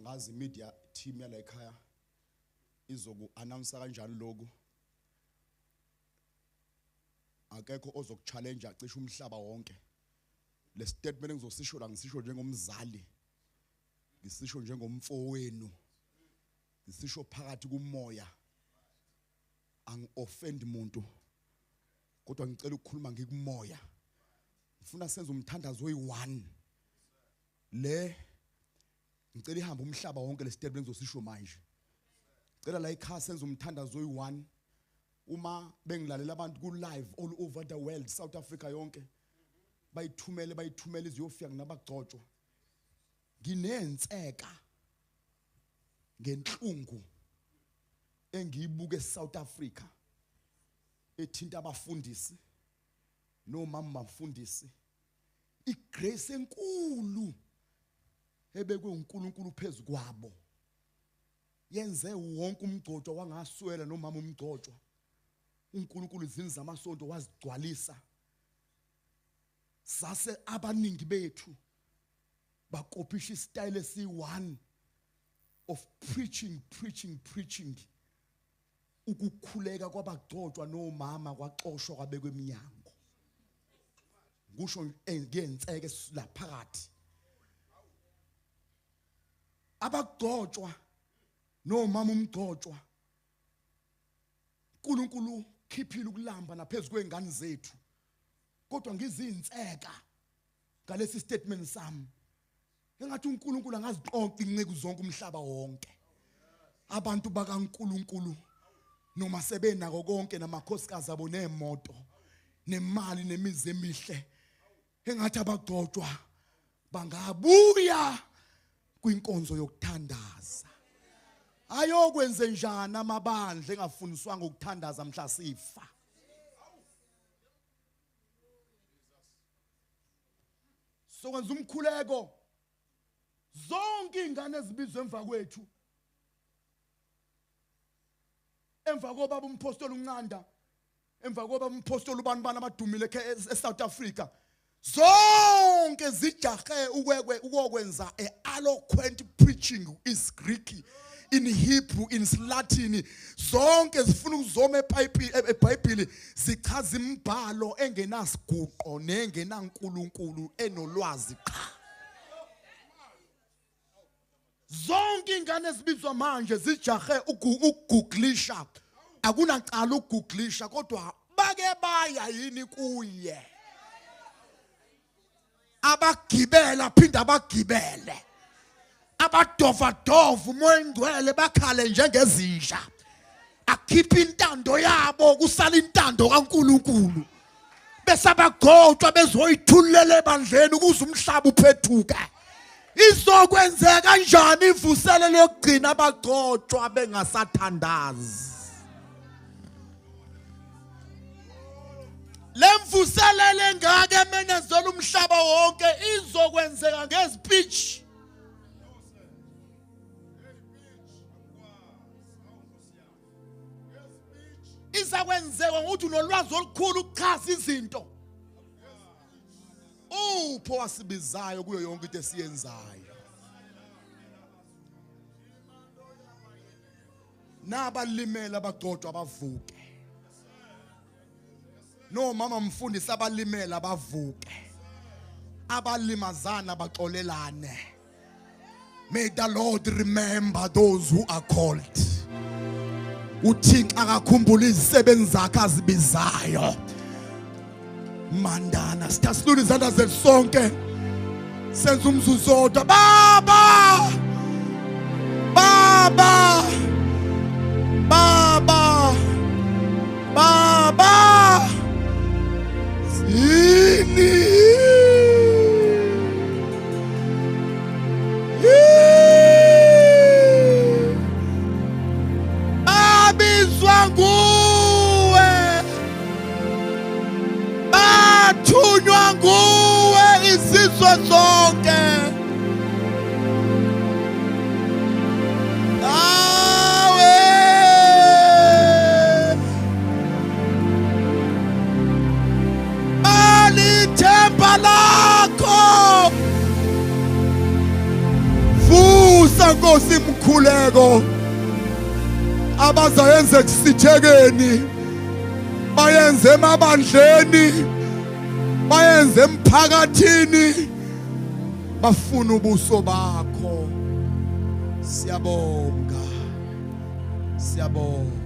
Angazi media team yala ekhaya izoku announce kanjani lokhu. Akekho ozokuchallenge cishe umhlaba wonke. Le statement engizosisho la ngisisho njengomzali, ngisisho njengomfowenu, ngisisho phakathi kumoya. Angi-offend muntu, kodwa ngicela ukukhuluma ngikumoya. Ngifuna senze umthandazo oyi-1. Le ngicela ihambe umhlaba wonke le statement engizosisho manje. Ngicela la ekhaya senze umthandazo oyi-1. Uma bengilalela abantu ku live all over the world, South Africa yonke, bayithumele iziyofika nabagcotshwa. Nginenseka ngenhlungu engiyibuke eSouth Africa ethinta abafundisi nomama bafundisi. Igrace enkulu ebekwe uNkulunkulu phezukwabo yenze wonke umgcotshwa wangaswela nomama umgcotshwa. uNkulunkulu izindlu zamasonto wazigcwalisa. Sase abaningi bethu bakopisha istyle esi-1 of preaching, preaching, preaching. Ukukhuleka kwabagcotshwa nomama kwaxoshwa kwabekwa eminyango. Kusho ngenseke laphakathi. Abagcotshwa nomama umgcotshwa, uNkulunkulu khiphile ukulamba naphezulu kwezingane zethu. Kodwa ngizinseka ngalesi statement sami, engathi uNkulunkulu angaziqoqa inceku zonke umhlaba wonke. Abantu bakaNkulunkulu noma sebenako konke namakhosikazi abo nemoto nemali nemizi emihle, engathi abagcotshwa bangabuya kwinkonzo yokuthandaza. Ayokwenze njani amabandla engafundiswanga ukuthandaza mhla sifa? Sokwenza umkhuleko zonke ingane ezibizwe emva kwethu, emva kobaba umpostoli uNcanda, emva kobaba umpostoli ubani bani abadumile eSouth Africa, zonke zijahe ukwenza eloquent preaching is Greek, in Hebrew, in Latin. Zonke zifuna ukuzoma eBhayibheli zichaza imibhalo engenasiguqo nengenaNkulunkulu enolwazi qha. Zonke ingane ezibizwa manje zijahe ukugooglisha. Akunacala ukugooglisha, kodwa bake baya yini kuye? Abagibela phinda abagibele, abadovadova umoya engcwele bakhale njengezinja, akhipha intando yabo kusala intando kaNkulunkulu, bese abagcotshwa bezoyithulela ebandleni ukuze umhlaba uphethuke. Izokwenzeka kanjani ivuselelo yokugcina abagcotshwa bengasathandazi? Lemvuselelo engaka emenezela umhlaba wonke izokwenzeka ngezipitch. Izakwenzeka ngokuthi unolwazi olukhulu ukuchaza izinto. Upho wasibizayo kuyo yonke into esiyenzayo. Nabalimele abagcotshwa abavuke. Nomama mfundisi abalimele abavuke. Abalimazana baxolelane. May the Lord remember those who are called. uThixo akakhumbula izisebenzi zakhe azibizayo. Mandana sithasilula izandla zethu sonke senze umzuzu odwa. Baba, Baba, Baba, Baba, yini abizwa nguwe, bathunywa nguwe izizwe zonke. Busisa Nkosi imkhuleko abazayenza ekusithekeni, bayenze emabandleni, bayenze emphakathini, bafuna ubuso bakho. Siyabonga, siyabonga.